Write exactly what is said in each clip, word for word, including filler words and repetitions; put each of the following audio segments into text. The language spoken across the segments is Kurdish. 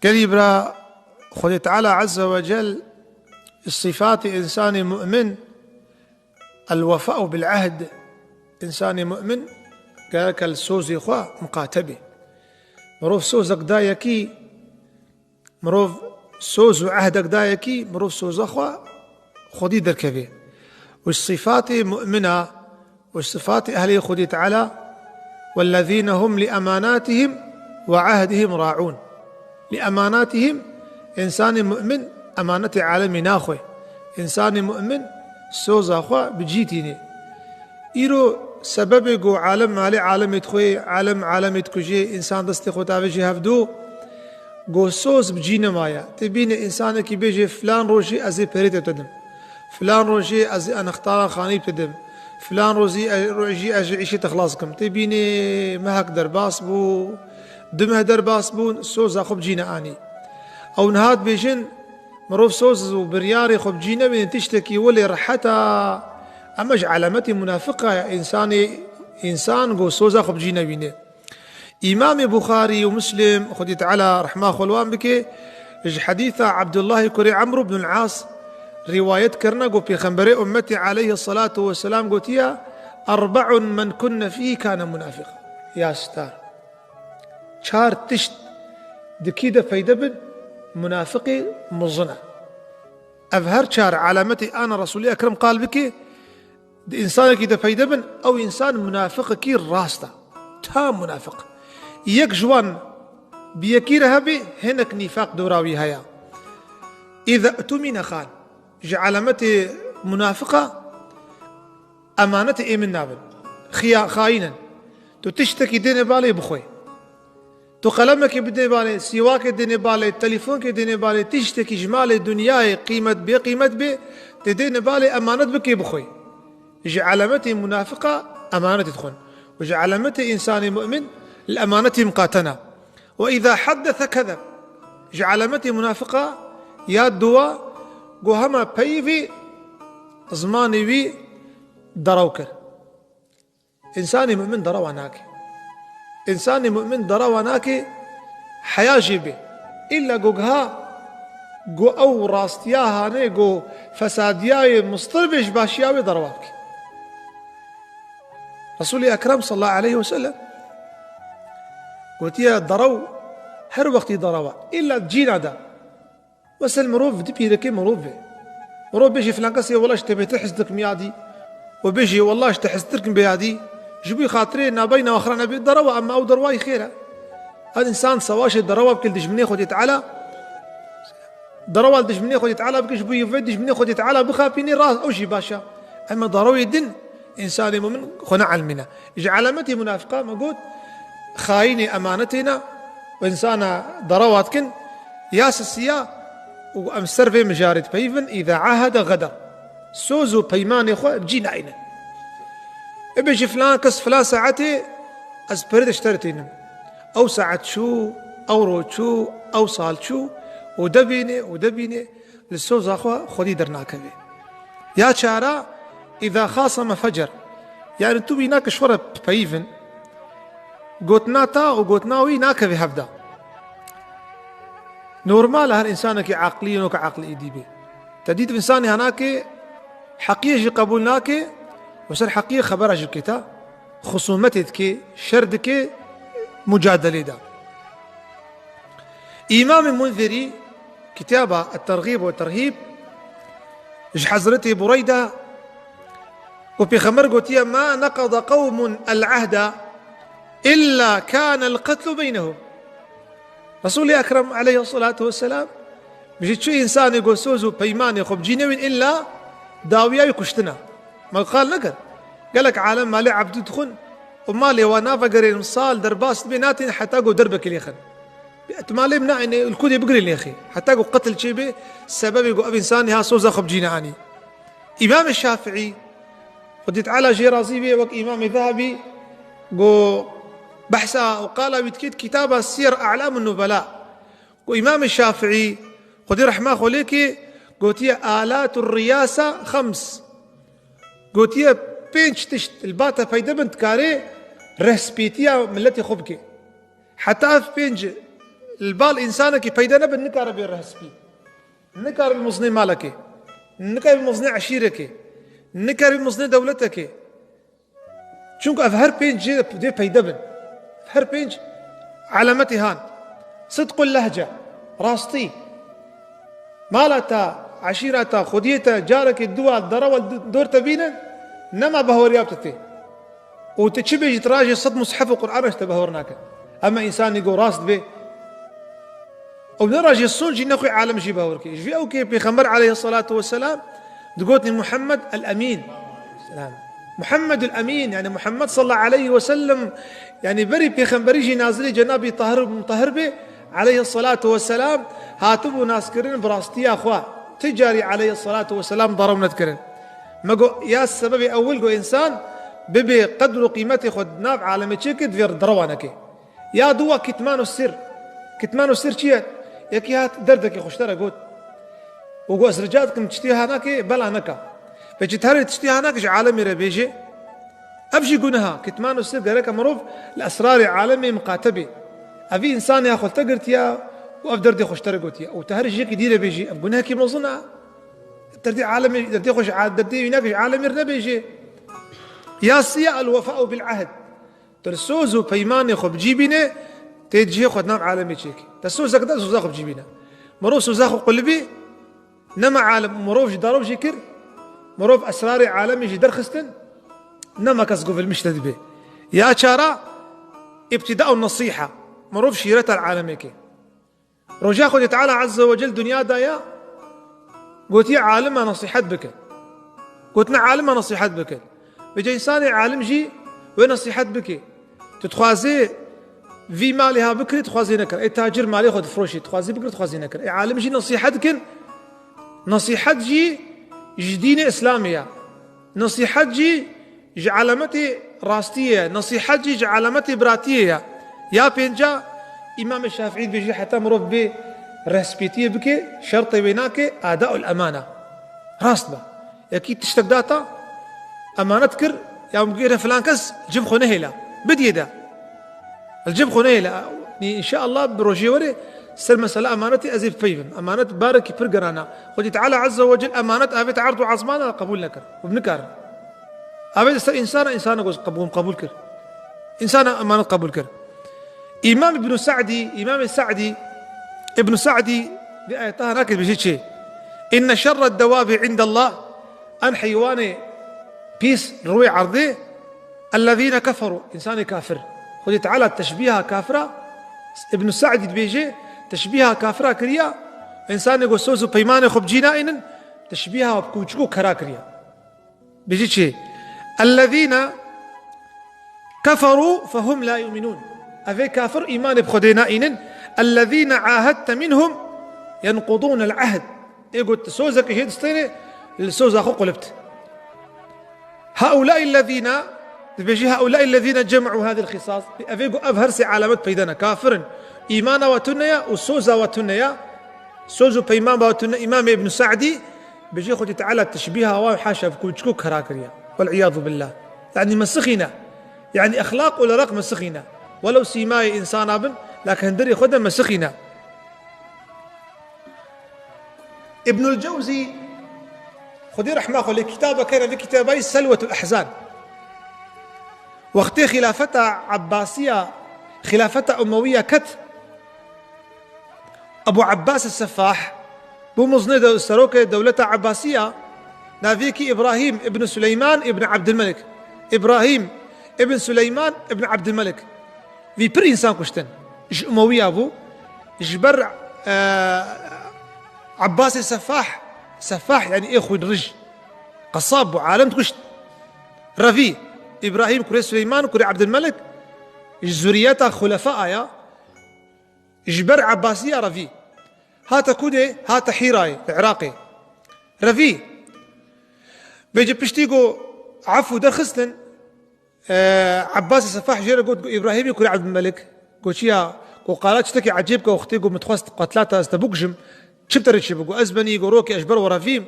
Gelî bira, Xwedê Teala Azze ve Cel, sifatê însanê mu'min, el-wefa'u bil-ehd, însanê mu'min gereke li sozê xwe miqate be. Mirov sozek da yekî, mirov soz û ehdek da yekî, mirov soza xwe xwedî derkeve. Û sifatê mu'mina û sifatê ehlê Xwedê Teala, "Wellezîne hum li emanatihim ve ehdihim ra'ûn." Li emanatihim, însanê mu'min emanetê alemê naxwe. Însanê mu'min soza xwe bi cî tîne. Îro sebebê ku alem malê alemê dixwe, alem alemê dikuje, însan destê xwe tavêje hevdu, ku soz bi cî nemaye. Tê bînê însanekî bêje, "Filan rojî ez ê perê te bidim. Filan rojî ez ê anextara xanî te bidim. Filan rojî, rojî ez ji îşê te xilas kim." Tê bînê mehek derbas bû, du meh derbas bûn, soza xwe bi cî neanî. Ew niha dibêjin, mirov soz û biryarê xwe bi cî nebîne, tiştekî welê rehet e. Ema ji alametê munafiqa ye, însanê, însan ku soza xwe bi cî nebîne. Îmamê Buxarî û Muslim, Xwedî Teala rehma xwe li wan bike, ji hedîsa Abdullahê kurê Emr ibn al-As rîwayet kirine, ku Pêxemberê ummetê aleyhi salatu ve selam gotiye, "Erbe'un men kunne fîhî kane munafiqa." Ya star. Çar tişt di kî de peyde bin, munafiqê mizin e. Ev her çar alametê ana Resûlê Ekrem qal bike, di însanekî de peyde bin, ew însan munafiqekî rast e. Tam munafiq. Yek ji wan bi yekî re hebe, hinek nîfaq dora wî heye. Îza tumîne xan. Ji alametê munafiqa emanetê êmin nabin. Xiya-, xayîn in. Tu tiştekî dêne balê bixwe. Tu qelemekê bidê balê, sîwakê dêne balê, telîfonkê dêne balê, tiştekî ji malê dinyayê qîmet bê, qîmet bê, tê dêne balê emanet bikê bixwe. Ji alametê munafiqa emanetê dixwin. Û ji alametê însanê mu'min li emanetî miqatena. Ve îza haddese kezeb. Ji alametê munafiqa ya duwa, ku hema peyivî zimanê wî derew kir. Însanê mu'min derewa nake. Însanê mu'min derewa nake, heya jê bê. Îlla ku giha, ku ew rastiya hane, ku fesadiyayê mistir bê, ji başiya wê derewa bike. Resûlê Ekrem sallallahu aleyhi ve sellem gotiye, derew her wextî derewa, îlla cîna de. Mesel mirov di pîrekê mirov be. Mirov bêjî filan kesê, "Wela ji te bêtir hez dikim ya dî." Û bêjî, "Wela ji te heztir kim bê ya dî." Ji bo xatirê nabeyna xira nebe derewa, ema ew derwayî xêr e. Her însan sewaşê derewa bike li dijminê Xwedê Teala. Derewa li dijminê Xwedê Teala bike, ji bo yê vê dijminê Xwedê Teala bixapînê, rast ew jî baş e. Ema derewê din, însanê mumin xwe neelmîne. Ji alametê munafiqa me got, xayînê emanetê ne, û însana derewa dikin, ya sisiya û em ser vê mijarê dipeyivin, îza ahede xeder. Soz û peymanê xwe bi cî nayînin. Ê bêjî filan kes filan saetê ez perê te ji te re tînim. Ew saet çû, ew roj çû, ew sal çû û debîne û debîne. Li soza xwe xwedî dernakeve. Ya çara, îza xaseme fecer. Yani tu wî nake ji xwe re peyivin. Gotina ta û gotina wî nakeve hevda. Normal e her însanekî aqlî û noke aqlî êdî be. Te dît însanê hanake heqiyê jî qebûl nake û ser heqiyê xebera jî bike ta. Xusûmetê dike, şer dike, mucadelê de. Îmamê Munzirî, kitaba Et-Tergîb ve Terhîb, ji Hezretê Bureyda, û Pêxember gotiye, "Ma neqada qewmun el-ahda illa kânel qetlu beynehum." Resûlê Ekrem aleyhissalatu vesselam, ji çi însanê ku soz û peymanê xwe bi cî newîn illa dawiya wî kuştina. Me qal nekir. Gelek alem malê ebdû dixwin û malê wan navegerên sal derbas dibe, natên heta ku derbekê lêxin. Tu malê min nayêne, li kudê bigirê lêxê. Heta ku qetil çêbe, sebebê ku ev însanê ha soza xwe bi cî neanî. Îmamê Şafiî, Xwedî Teala jê razî bê, wek Îmamê Zehebî, ku behsa û qala wî dikê di kitaba Siyer A'lamun Nubela. Ku Îmamê Şafiî, Xwedî rehma xwe lê kê, gotiye, "Alatu riyasa xems." Gotiye, pênc tişt li ba te peyde bin, dikarê rehspêtiya miletê xwe bike. Heta ev pênc Li bal însanekî peyda nebin, nikare bê rehspî. Nikare bê mizinê malekê. Nikare bê mizinê eşîrekê. Nikare bê mizinê dewletekê. Çunku ev her pênc jê dê peyde bin. Ev her pênc alametê han. Sidqul lehce, rastî. Mala te, eşîra te, xwediyê te, carekê dû we, derew we dor te bînin, nema behweriya bi te tê. Û tu çi bêjî, tu rajê sed mushef û Qur'an ji te behwer nake. Hema însanî go rast bê. Ew ne rajê son jî nexwê alem jî behwer ke. Ji vî ew ke Pêxember aleyhissalatu vesselam digotinê Muhammed el-Emîn. Selam. Muhammed el-Emîn, yani Muhammed sallallahu aleyhi ve sellem, yani berî pêxemberî jî nazilê Cenabî Tahir Mutahir bê, aleyhissalatu vesselam, hatibû naskirin bi rastiya xwe. Ti carî aleyhissalatu vesselam derew nedikirin. Me got, ya sebebê ewil got însan bibê qedr û qîmetê xwe di nav alemê çêke, divê derewa neke. Ya dû wa kitmanu sir. Kitmanu sir çi ye? Yekî hat derdekê xwe ji te re got. Û got, ez rica dikim tiştê ha nake, bela neka. Pêçî terê tiştê ha nake ji alemê re bêje. Ev jî guneh e. Kitmanu sir gereke mirov li esrarê alemê miqate bê. Evî însanê ya xwe li te girtiye û ev derdê xwe ji te re gotiye. Û tu her jiyekî dî re bêjî, ev gunehekî mezin e. Derdê alemê, derdê xwe ji a-, derdê wî nake ji alemê re nebêje. Ya sî ye el-wefa'u bil-ahd. Tu li soz û peymanê xwe bi cî bîne, tê cihê xwe di nav alemê çêkî. Te sozek da, soza xwe bi cî bîne. Mirov soza xwe qulibî, nema alem, mirov ji darew jî kir, mirov esrarê alemê jî derxistin, nema kes guvilmiş te dibê. Ya çara, îbtîda û nesîha. Mirov şîreta li alemê ke. Roja Xwedê Teala Azze ve Cel dinya daye, gotiye alima nesîhet bikin. Gotine alima nesîhet bikin. Vêca însanê alim jî wê nesîhet bike. Tu dixwazê vî malê ha bikirî, dixwazê nekir. Ê tacir malê xwe difroşî, dixwazê bikir, dixwazê nekir. Ê alim jî nesîhet dikin. Nesîhet jî ji dînê Îslamê ye. Nesîhet jî ji alametê rastiyê ye, nesîhet jî ji alametê biratiyê ye. Ya pênca, Îmamê Şafîî dibêje heta mirov bê rehspêtiyê bike, şertê wê nake, adaul emana. Rast be. Yekî tiştek data, emanet kir, ya bigêre filan kes, cib xwe nehêla. Bidiyê de. Li cib xwe nehêle. Nî, înşeallah bi rojê werê ser mesela emanetê ez ê bi pey bim. Emanet barekî pir gerana. Xwedî Teala Azze ve Cel emanet avêt erd û ezmana qebûl nekir. Hûn nikarin. Avêt ser însana, însana goz qebûl, qebûl kir. Însana emanet qebûl kir. Îmam Îbn Sa'dî, Îmamê Sa'dî, Îbn Sa'dî vê ayeta nake dibêje çi? Inne şerred dewabi indallah, en heywanê pîs li rûyê erdê, ellezîne keferû, însanê kafir. Xwedê Teala teşbîha kafira, Îbn Sa'dî dibêje, teşbîha kafira kiriya, însanê ku soz û peymanê xwe bi cî naînin, teşbîha kûçik û kera kiriya. Bêjî çi? Ellezîne keferû fehum la yu'minûn. Evê kafir îmanê bi Xwedê naînin. Ellezîne ahedte minhum yenqudûnel ahd. Ê got, tu sozekî jê distêne, li soza xwe qulibt. Haulâi lezîne, dibêjî, haulâi lezîne cem'u hadil xisas. Evê got, ev her sê alamet peyda ne. Kafir in. Îmana we tune ye û soza we tune ye. Soz û peyman we tune. Îmamê Îbn Sa'dî, bêjî Xwedî Teala teşbîha wan haşa bi kûçik û kera kiriye. Wel iyadu billah. Yanî mesixîne. Yanî exlaq û lereq mesixîne. Welew sîmayê însana bin, lakin hundirê xwe de mesixîne. Îbnul Cewzî, Xwedê rehma xwe lê, kitabeke ne, vê kitabayî Selwetul Ehzan. Wextê xilafeta Ebbasiya, xilafeta Umewiya ket, Ebu Ebbas Sefah bû muznê de serokê dewleta Ebbasiya, navê yekî Îbrahîm ibn Suleyman ibn Ebdilmelik. Îbrahîm ibn Suleyman ibn Ebdilmelik. Vî pir însan kuştin. Ji Umewiya bû. Ji ber, e, Ebbasê Sefah, Sefah yani ê xwînrij. Qesab bû, alem dikuşt. Revî, Îbrahîm kurê Suleyman, kurê Ebdilmelik, ji zuriyeta xulefa aya, ji ber Ebbasiya revî. Hate kudê, hate Hîrayê, li Iraqê. Revî. Vêce piştî ku efû derxistin, e, Ebbasê Sefah jê re got, ku Îbrahîmê kurê Ebdilmelik, ku çiya, ku qala çitekî ecêb ke wextê ku min dixwest qetlata ez te bikujim, çi bi te re çêbû? Ku ez benî, ku rokê ez ji ber we revîm,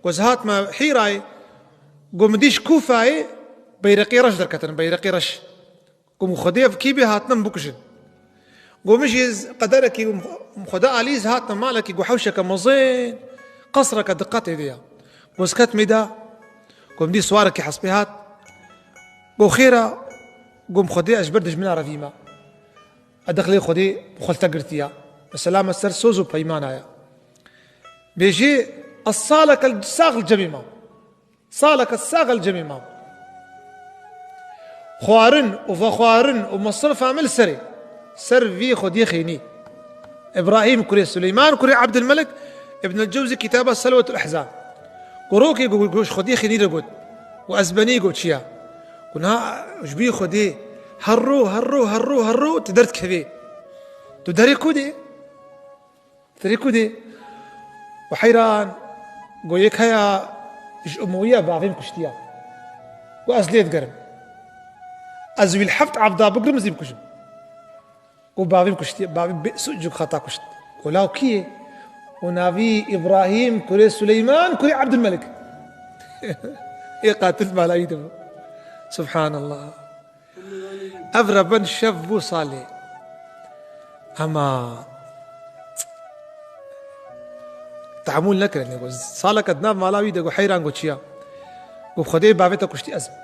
ku ez hatime Hîrayê, ku min dî ji Kûfayê beyreqê reş derketin, beyreqê reş. Ku min Xwedê ev kî bê hatine min bikujin. Go min jî qederekî, go Xweda alîz hatime malekî, go hewşeke mezin, qesreke diqetê de ya. Go ez ketim êda, go min dî siwarekî hespê hat. Go xêr e, go min Xwedê ez ji ber dijmina re vîme. Edexlê Xwedê bi xwe li te girtiya. Mesela me ser soz û peymana ya. Bêjê, ez saleke sax li cemê mam. Saleke sax li cemê mam. Xwarin û vexwarin û mesrifa min li serê. Ser vî Xwediyê xênî. Îbrahîm kurê Suleyman kurê Ebdilmelik, Ibn el-Cewzî kitaba Selwetul Ehzan. Ku rokê ku, ku ji Xwediyê xênî re got. Û ez benî got çiya. Ku niha ji bî Xwedê herro, herro, herro, herro tu derdikevê. Tu derê ku dê? Terê ku dê? Û heyran, go yek heya ji Umewiya bavê min kuştiya. Go ez lê digerim. Ez wî li heft evda bigrim, ez ê bikujim. Go bavê min kuştiya, bavê bê suc û xeta kuşt. Go law kî ye? Go navî Îbrahîm kurê Suleyman kurê Ebdilmelik. Ê qatil mala wî de bû. Subhanallah. Ev reben şev bû salê. Ema tehemûl nekirine. Go saleke di nav mala wî de, go heyran, go çiya? Go Xwedê bavê te kuştî ez im.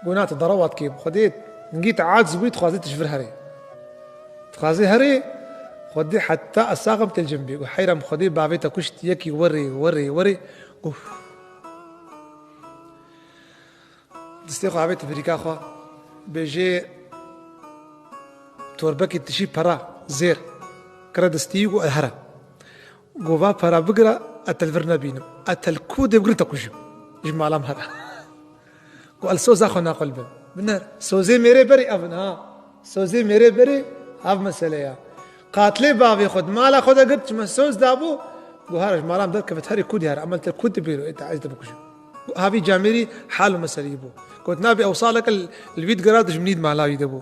Go na, tu derewa dikê. Xwedê hingî te aciz bûyî, dixwazê tu ji vir herê. Dixwazê herê, Xwedê heta ez sax im tê li cem bê. Go heyran, Xwedê bavê te kuşt, yekî werê, werê, werê. Go Destê xwe avêt birîka xwe, bêjê torbekî tişî pera zêr, kire destî, go here. Go va pera bigire, ez te li vir nebînim. Ez te li ku dê bigrim te kujim. Ji mala min here. Go ez soza xwe naqil bim. Biner, sozê mêrê berê ev in ha. Sozê mêrê berê ev mesele ya. Qatilê bavê xwe di mala xwe de girt, çima soz dabû, go here ji mala min derkeve, herê ku dê here, ez te li ku dê bigrim, ê te ez te bikujim. Havî camêrî hal û meselî bû. Got, nabê ew saleke li, li wî digera dijminî di mala wî de bû.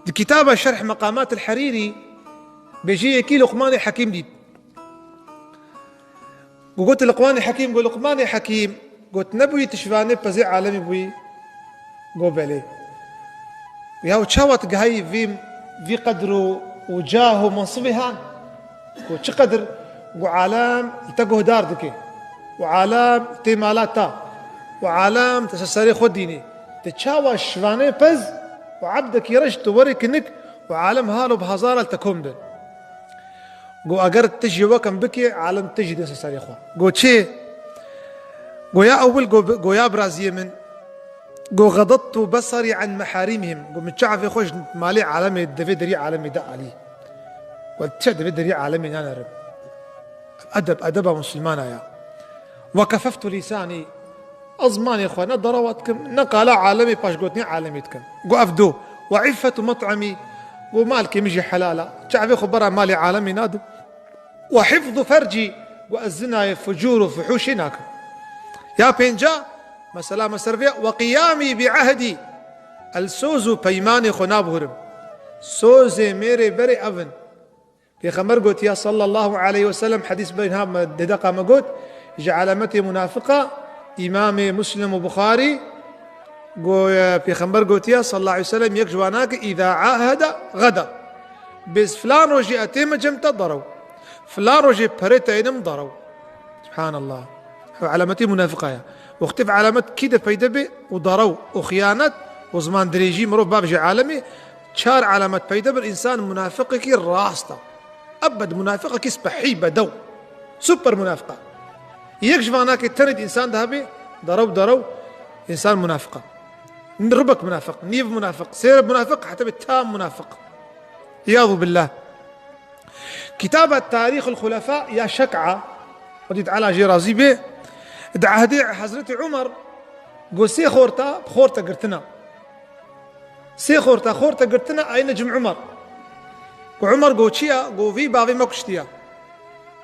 Di kitaba Şerh Meqamat el-Herîrî bêjê yekî Luqmanê Hekîm dît. Got, Luqmanê Hekîm, got, Luqmanê Hekîm, got, nebûyî tu şivanê pezê alemê bûyî? Got, belê. Ya û çawa tu gehayî vî, vî qedr û, û cah û mensibê han? Ku çi qedir ku alem li te guhdar dike û alem tê mala te û alem te ser serê xwe dînî, te çawa şivanê pez û ebdekî reş tu werê kinik û alem hal û bi hezara li te kom bin? Ku eger tu jî wekem bikê, alem tu jî dê ser serê xwe. Ku çê? Ku ya ewil ku bi-, ku ya biraziyê min, Go, "Xedattu besarî an meharîmihim." Go, "Min çavê xwe ji malê alemê, devê derî alemê de alî." Go, "Çi devê derî alemê nanerim?" Edeb, edeba Musulmana ya. "Ve kefeftu lîsanî." Ez zimanê xwe ne derewa dikim, ne qala alemê paşgotinê alemê dikim. Go, "Ev do." "Ve iffetu met'amî." Go, "Malkê min jî helal e. Çavê xwe bera malê alemê nadim." "Ve hifzu fercî." Got, ez zinayê, fucûr û fuhûşê nakim. Ya pênca, mesela me ser vê, "Ve qiyamî bi ehdî." Ez soz û peymanê xwe nabihurim. Sozê mêrê berê ev in. Pêxember gotiya sallallahu aleyhi ve sellem, hedîs bê niha me dê deqa me got, ji alametê munafiqa, Îmamê Muslim û Buxarî, Go, e, Pêxember gotiya sallallahu aleyhi ve sellem, yek ji wana ki, "Îza ahede xedar." Bêz filan rojê ez tême cem te derew. Filan rojê perê te ênim derew. Subhanallah. Ev alametî munafiqa ya. Wextê ev alamet kî de peyde bê û derew û xiyanet û ziman dirêjî mirov bab ji alemê, çar alamet peyde bir, însan munafiqekî rast e. Ebed munafiqekî spehî bedew. Super munafiqa. Yek ji vana ki tenê di însan de hebe, derew, derew, însan munafiqa. Ribek munafiq, nîv munafiq, sêr munafiq, heta bi tam munafiq. İyadu billah. Kitaba Tarîxul Xulefa ya Şek'a, Xwedî Teala jê razî bê, di ehdê Hezretî Umer, go sê xorta, xorta girtina. Sê xorta, xorta girtina ayne cim Umar. Ku Umar go çiya, go vî bavê me kuştiya.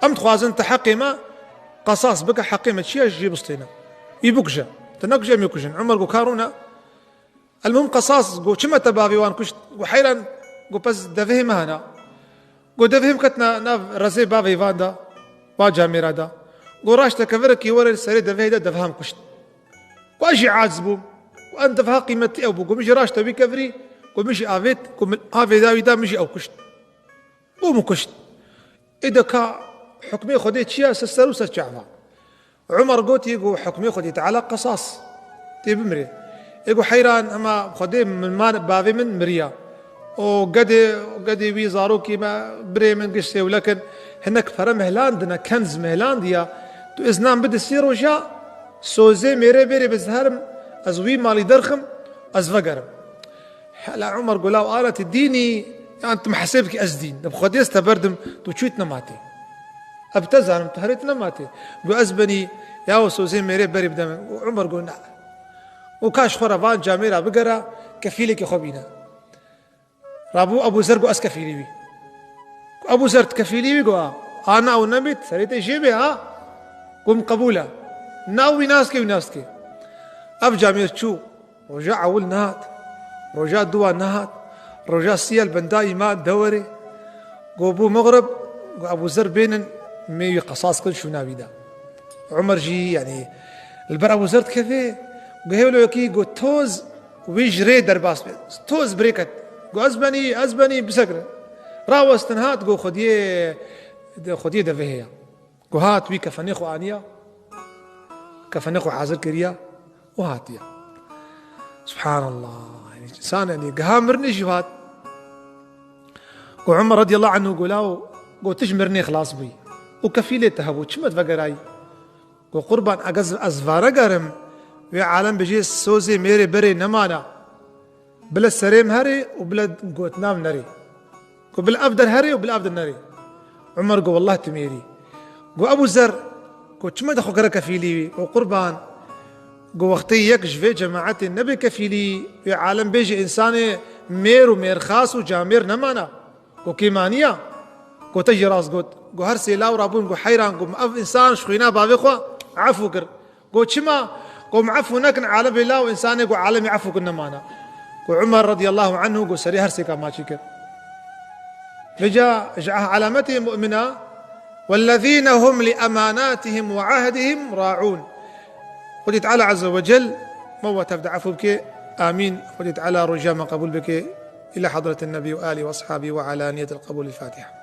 Em dixwazin te heqê me qesas bike, heqê me çiya jê bistêne. Wî bikuje. Te nekuje em ê kujin. Umar go karûne. Elmuhim qesas go çime te bavê wan kuşt. Go heyran, go pez devehê me hena. Go devehê me ketna nav rezê bavê van da, va camêra da. Go raşte kevirekî were serê devehê de devehan kuşt. Ku ez jî aciz bûm. Ku em deveha qîmetî ew bû. Ku min jî raşte wî kevirî, Ku min jî avêt, ku min avêda wî da, min jî ew kuşt. Û min kuşt. Ê de ka hukmê Xwedê çi ya ser ser û ser çava? Umar gotî, ku hukmê Xwedê Teala qisas. Tê bimrê. Ê ku heyran, hema Xwedê min ma bavê min miriya. O gedê, gedê wî, zarokê me, birê min, giş sêwlek in, hinek pere mihlandine, kenz mihlandiya. Tu iznan bide sê roja, sozê mêrê bêrê bi zeherim, ez wî malî derxim, ez vegerim. Hela Umar go law, ala ti dînî, yan tu miheseb ki ez dîn. Dib Xwedê ez te berdim, tu çûyt nematê. Eb te zanim, tu herêt nematê. Go ez benî, ya o sozê mêrê berî bide min. Go Umar go na. Go kaş xwe re van camêra bigera, kefîlekê xwe bîne. Rabû Ebû Zer go ez kefîlî wî. Go Ebû Zer tu kefîlî wî? Go a. A na ew nebît, serê te jê bê ha. Go min qebûl e. Na wî naske, wî naske. Ev camêr çû. Roja ewil nehat, roja duwa nehat, roja siyel bendayî ma dewerê. Go bû mixrib, go Ebû Zer bênin, mê wî qesas kin şûna wî de. Umar jî, yanî, li ber Ebû Zer dikeve, go hêwlo yekî, go toz wî ji rê derbas be. Toz birêket. Go ez benî, ez benî, bisekre. Rawestin hat, go Xwediyê, Xwediyê devê heye. Ku hat wî kefenê xwe aniya, kefenê xwe hazir kiriya û hatiye. Subhanallah. Yanî însan, yanî, giha mirinê jî hat. Ku Umar radiyallahu anhu go law, go tu ji mirinê xilas bûyî. Û kefîlê te hebû, çima tu vegerayî? Go qurban, eger ez, ez vanegerim, wê alem bijê sozê mêrê berê nemana. Bila serê min herê û bila gotina min nerê. Ku bila ev der herê û bila ev der nerê. Umar go, wellah tu mêrî. Go Ebû Zer, go çima de xwe kire kefîlî wî? Go qurban, go wextê yek ji vê cemaetê nebe kefîlî, wê alem bêje însanê mêr û mêrxas û camêr nemana. Go kê maniya? Go te jî rast got. Go her sê law rabûn, go heyran, go min ev însan ji xwîna bavê xwe efû kir. Go çima? Go min efû nekin, alemê law, însanê go alemê efû kin nemana. Go Umar radiyallahu anhu go serê her sêka maçî kir. Vêca ji ah alametê mu'mina, "Wellezîne hum li emanatihim ve ahdihim ra'ûn." Xwedî Teala azze ve cel me we tev de efû bike. Amîn. Xwedî Teala roja me qebûl bike. Îla hadretin Nebî ve alî ve ashabî ve alaniyetil qebûl. Fatiha.